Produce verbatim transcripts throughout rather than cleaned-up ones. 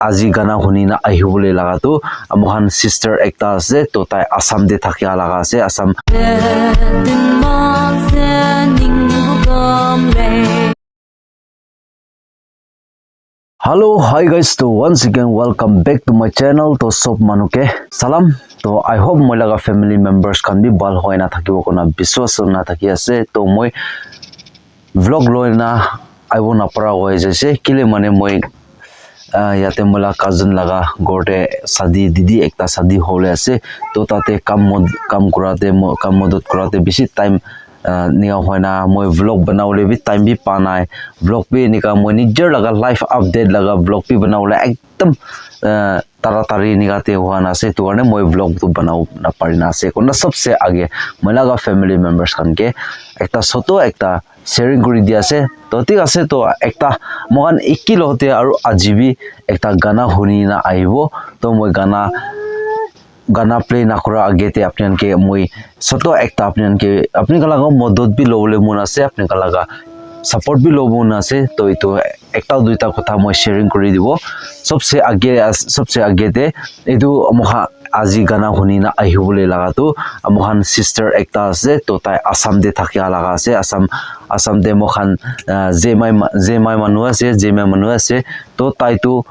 aji gana huni na ahibole laga tu, moikhan sister ekta ase, to tai Assam te thakia laga ase, Assam. Hello, hi guys, to once again welcome back to my channel. To sob manu ke salam. To I hope moi laga family members khan bi bhal hoi na thakibo kona biswas na thaki ase. To moi vlog loi na aibo na para hoi jaise, kile mane moi, ah, yate moi la cousin laga ghor te shadi, didi ekta shadi hole ase. To tate kam mod-, kam kura te mo-, kam modot kura te bishi time, ah, nia hoi na moi vlog banabole bi time bi pa nai. Vlog bi enika moi nijer laga life update laga vlog bi banabole ekdam, ah, taratari enika te hua na ase. Etu karne moi vlog tu banabo na pari na ase. Kona sobse age moi laga family members khan ke ekta soto ekta sharing kuri di ase. To thik ase, to ekta moikhan eki logote aru aji bi ekta gana huni na ahibo. To moi gana, gana play na kura age te apni khan ke moi soto ekta apni khan ke, apni khan laga modot bi lobole mon ase, apni khan laga support bi lobo mon ase. To etu ekta duita kotha moi sharing kuri dibo. Sobse age as-, sobse age te etu moikhan aji gana huni na ahibole laga tu, moikhan sister ekta ase, to tai Assam te thakia laga ase. Assam, Assam te moikhan, ah, Zemai ma-, Zemai manu ase, Zemai manu ase. To tai tu,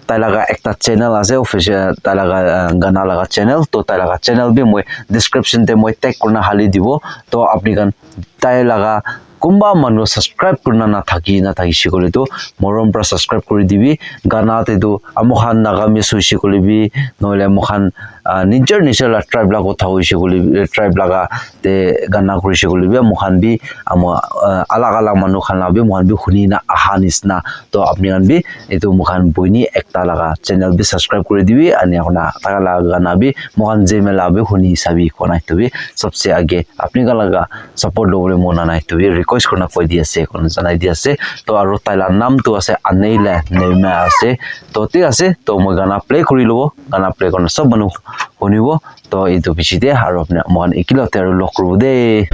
tai laga ekta channel ase, official, tai laga, ah, gana laga channel. To tai laga channel bi moi description te moi tag kurina hali dibo. To apni khan tai laga kunba manu subscribe kurina na thaki na thakishe koile tu, morom pra subscribe kuri dibi. Gana te tu amo khan Nagamese hoishe koile bi, nohole amo khan, ah, nijer nijer la tribe la kotha hoishe koile bi, tribe laga te gana kurishe koile bi, amo khan bi, amo, ah, alag alag manu khan la bi, mo khan bi huni na aha nisna. To apni khan bi etu mo khan boini ekta laga channel bi subscribe kuri dibi, ani apna taka laga gana bi mo khan Zemai la bi huni sabi kona etu bi sobse age. Apni khan laga support lobole mon nai, to bi request kurina koi di ase, koina janai di ase. To aru tai la naam tu ase Aneila Neima ase. To thik ase, to moi gana play kuri lobo, gana play kurina sob manu hunibo. To etu piche te aru apni, moikhan ekilog te aru log kuribo de.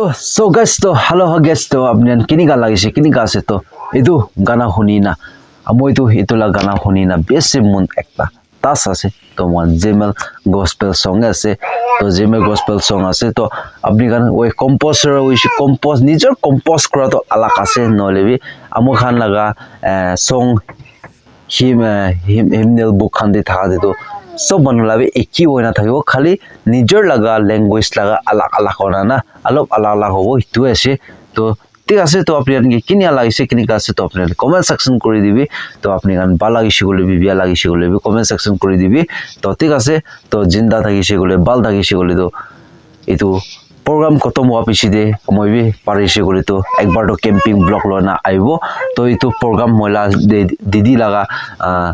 So guys, to hello guys, to apni khan kinika lagise, kinika ase? To etu gana huni na, moi tu etu la gana huni na besi mon ekta tas ase. To moi Zemel gospel song ase, to Zemel gospel song ase. To apni khan oi composer hoise, compose, nijor compose kora to alag ase, nohole bi amo khan laga eh, song hymn, eh, hymn, hymnal book khan te thaka te tu sob manu la bi eki hoina thakibo, khali nijor laga language laga alag alag hoina na, alop alag alag hobo, itu ase. To thik ase, to apni khan ke kinika lagise, kinika ase, to apni khan comment section kuri dibi. To apni khan bhal lagise koile bi, bia lagise koile bi comment section kuri dibi. To thik ase, to jinda thakise koile, bhal thakise koile, to etu program khotom howa piche te moi bi parise koile tu ekbar tu camping vlog loi na ahibo. To etu program moi la de- didi laga ah,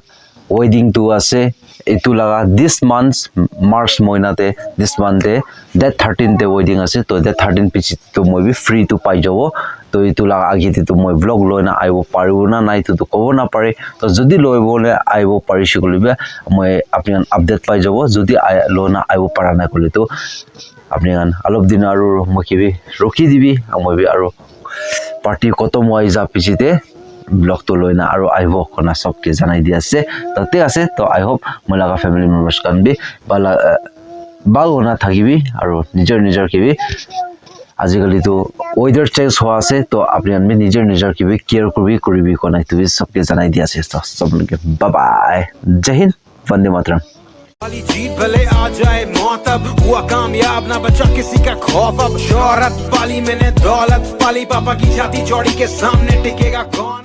wedding tu ase, etu laga this month, March mohina te, this month te, date thirteen te wedding ase. To date thirteen piche tu moi bi free tu pai jabo. To etu laga age te tu moi vlog loi na ahibo paribo na nai, etu tu kobo na pare. To jodi loi bole ahibo parise koile bi moi apni khan update pai jabo. Jodi ai- loi na ahibo para nai koile tu apni khan alop din aru moi ke bi rukhi dibi, moi bi aru party khotom hoi ja piche te vlog to loi na aru ahibo koina sob ke janai di ase. To thik ase, to I hope moi laga family members khan bi bhal, eh, bhal hoina thakibi aru nijor nijor ke bi ajikali tu weather change hua ase, to apni khan bi nijor nijor ke bi care kuribi, kuribi koina etu bi sob ke janai di ase. To sob ke bye bye, Jai Hind, Vande Mataram. वाली जीत भले आ जाए मौत अब, हुआ कामयाब ना बचा किसी का खौफ अब। शोहरत पाली मैंने दौलत पाली, पापा की छाती चौड़ी के सामने टिकेगा कौन?